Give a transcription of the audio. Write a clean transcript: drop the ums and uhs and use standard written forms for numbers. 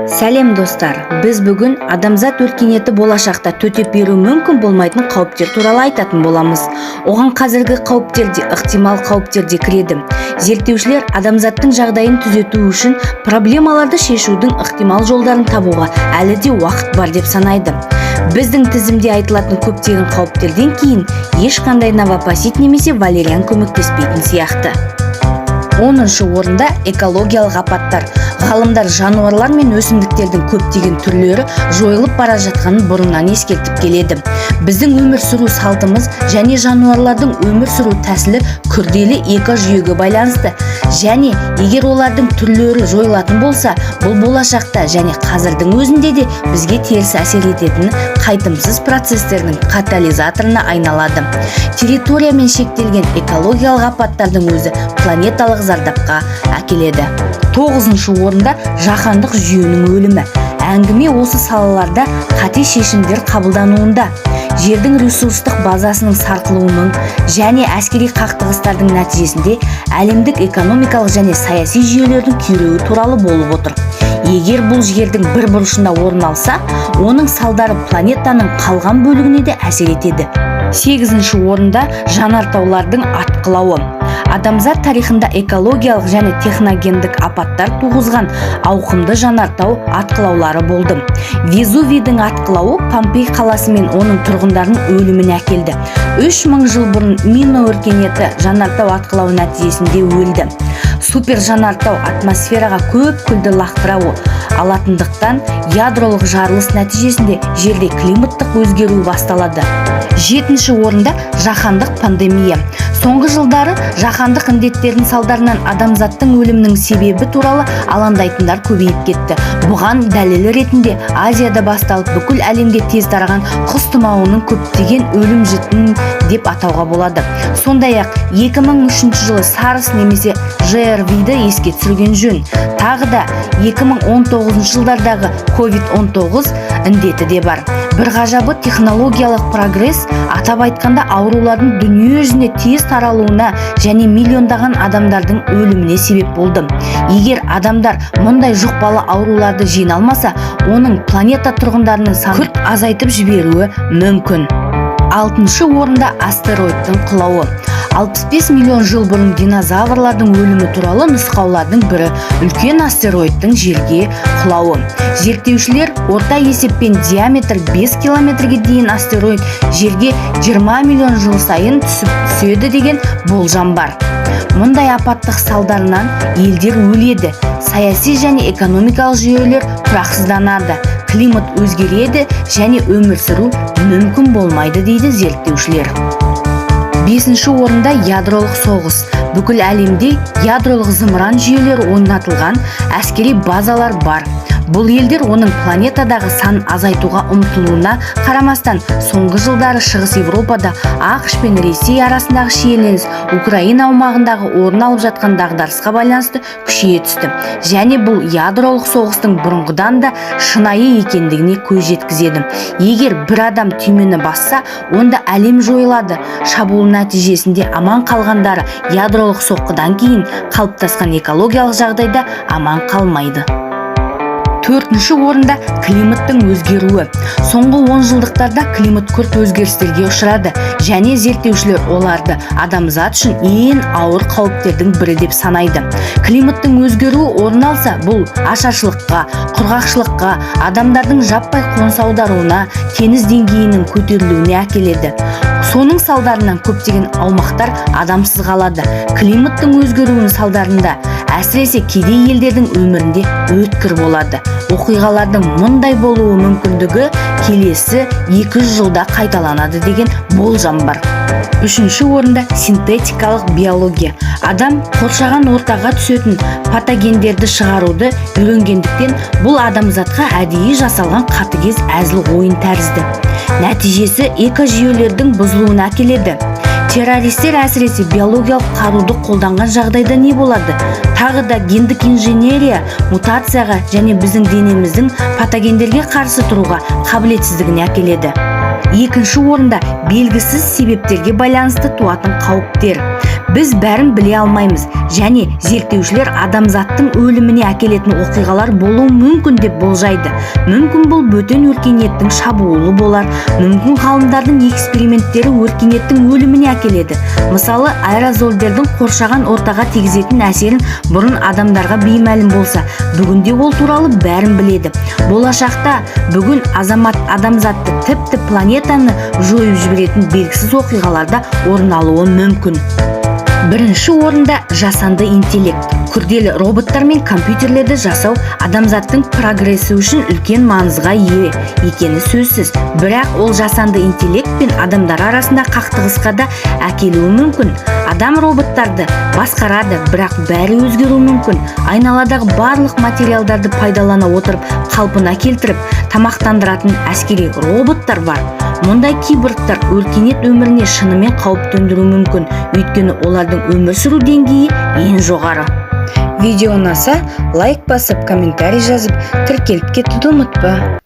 Сәлем, достар! Біз бүгін адамзат өркениеті болашақта төтеп беру мүмкін болмайтын қауіптер туралы айтатын боламыз. Оған қазіргі қауіптер де, ықтимал қауіптер де кіреді. Зерттеушілер адамзаттың жағдайын түзету үшін проблемаларды шешудің ықтимал жолдарын табуға әлі де уақыт бар деп санайды. Біздің тізімде айтылатын көптеген қауіптерден кейін ешқандай новопассит немесе валериан көмектеспейтін сияқты. 10-шы орында экологиялық апаттар. Ғалымдар жануарлар мен өсімдіктердің көптеген түрлері жойылып бара жатқанын бұрыннан ескертіп келеді. Біздің өмір сүру салтымыз және жануарлардың өмір сүру тәсілі күрделі экожүйеге байланысты және егер олардың түрлері жойылатын болса, бұл болашақта және қазірдің өзінде де бізге теріс әсер ететін қайтымсыз процестердің катализаторына айналады. Территориямен шектелген экологиялық апаттардың өзі планеталық зардапқа әкеледі. Тоғызыншы орында жаһандық жүйенің өлімі. Әңгіме осы салаларда қате шешімдер қабылдануында, жердің ресурстық базасының сарқылуының және әскери қақтығыстардың нәтижесінде әлемдік экономикалық және саяси жүйелердің күйреуі туралы болып отыр. Егер бұл жердің бір бұрышында орын алса, оның салдары планетаның қалған бөлігіне де әсер етеді. Сегізінші орында жанартаулардың атқылауы. Адамзат тарихында экологиялық және техногендік апаттар туғызған ауқымды жанартау атқылаулары болды. Везувийдің атқылауы Помпей қаласы мен оның тұрғындарының өліміне әкелді. 3000 жыл бұрын Мино өркениеті жанартау атқылауы нәтижесінде өлді. Супер жанартау атмосфераға көп күлді лақтыра алатындықтан, ядролық жарылыс нәтижесінде жерде климаттық өзгеру басталады. Жетінші орында жаһандық пандемия. Соңғы жылдары жаһандық індеттердің салдарынан адамзаттың өлімінің себебі туралы алаңдайтындар көбейіп кетті. Бұған дәлел ретінде Азияда басталып, бүкіл әлемге тез тараған құс тұмауының көптеген өлім жітім деп атауға болады. Сондай ақ 2003 жылы SARS немесе ЖРВ-ді еске түсірген жөн. Тағы да 2019 жылдардағы COVID-19 індеті де бар. Бір ғажабы, технологиялық прогресс, атап айтқанда, аурулардың дүние жүзіне тез таралуына және миллиондаған адамдардың өліміне себеп болды. Егер адамдар мұндай жұқпалы ауруларды жеңе алмаса, оның планета тұрғындарының санын күрт азайтып жіберуі мүмкін. Алтыншы орында астероидтың құлауы. 65 миллион жыл бұрын динозаврлардың өлімі туралы нұсқаулардың бірі – үлкен астероидтың жерге құлауы. Зерттеушілер орта есеппен диаметр 5 километрге дейін астероид жерге 20 миллион жыл сайын түсіп түседі деген болжам бар. Мұндай апаттық салдарынан елдер өледі, саяси және экономикалық жүйелер тұрақсызданады, климат өзгереді және өмір сүру мүмкін болмайды дейді зерттеушілер. Бесінші орында ядролық соғыс. Бүкіл әлемде ядролық зымыран жүйелері орнатылған әскери базалар бар. Бұл елдер оның планетадағы санын азайтуға ұмтылуына қарамастан, соңғы жылдары Шығыс Еуропада АҚШ пен Ресей арасындағы шиеленіс Украина аумағындағы орын алып жатқан дағдарысқа байланысты күшейе түсті және бұл ядролық соғыстың бұрынғыдан да шынайы екендігіне көз жеткізеді. Егер бір адам түймені басса, онда әлем жойылады. Шабуыл нәтижесінде аман қалғандары ядролық соққыдан кейін қалыптасқан экологиялық жағдайда аман қалмайды. Төртінші орында климаттың өзгеруі. Соңғы 10 жылдықтарда климат күрт өзгерістерге ұшырады және зерттеушілер оларды адамзат үшін ең ауыр қауіптердің бірі деп санайды. Климаттың өзгеруі орын алса, бұл ашаршылыққа, құрғақшылыққа, адамдардың жаппай қоныс аударуына, теңіз деңгейінің көтерілуіне әкеледі. Соның салдарынан көптеген аумақтар адамсыз қалады. Климаттың өзгеруінің салдарында әсіресе кедей елдердің өмірінде өткір болады. Оқиғалардың мұндай болуы мүмкіндігі келесі 200 жылда қайталанады деген болжам бар. Үшінші орында синтетикалық биология. Адам қоршаған ортаға түсетін патогендерді шығаруды үйренгендіктен, бұл адамзатқа әдейі жасалған қатыгез әзіл ойын тәрізді. Нәтижесі экожүйелердің бұзылуына әкеледі. Террористер, әсіресе биологиялық қаруды қолданған жағдайда не болады? Тағы да гендік инженерия мутацияға және біздің денеміздің патогендерге қарсы тұруға қабілетсіздігіне әкеледі. Екінші орында белгісіз себептерге байланысты туатын қауіптер. Біз бәрін біле алмаймыз және зерттеушілер адамзаттың өліміне әкелетін оқиғалар болуы мүмкін деп болжайды. Мүмкін, бұл бөтен өркениеттің шабуылы болар, мүмкін, ғалымдардың эксперименттері өркениеттің өліміне әкеледі. Мысалы, аэрозольдердің қоршаған ортаға тигізетін әсерін бұрын адамдарға беймәлім болса, бүгінде ол туралы бәрін біледі. Болашақта бүгін азамат адамзатты, тіпті планетаны жойып жіберетін белгісіз оқиғалар да орын алуы мүмкін. Бірінші орында жасанды интеллект. Күрделі роботтар мен компьютерлерді жасау адамзаттың прогресі үшін үлкен маңызға ие екені сөзсіз. Бірақ ол жасанды интеллект пен адамдар арасында қақтығысқа да әкелуі мүмкін. Адам роботтарды басқарады, бірақ бәрі өзгеруі мүмкін. Айналадағы барлық материалдарды пайдалана отырып, қалпына келтіріп, тамақтандыратын әскери роботтар бар. Мұндай киборгтар өркениет өміріне шынымен қауіп төндіруі мүмкін, өйткені олардың өмір сүру деңгейі ең жоғары. Видео ұнаса, лайк басып, комментарий жазып, тіркеліп кетуді ұмытпа.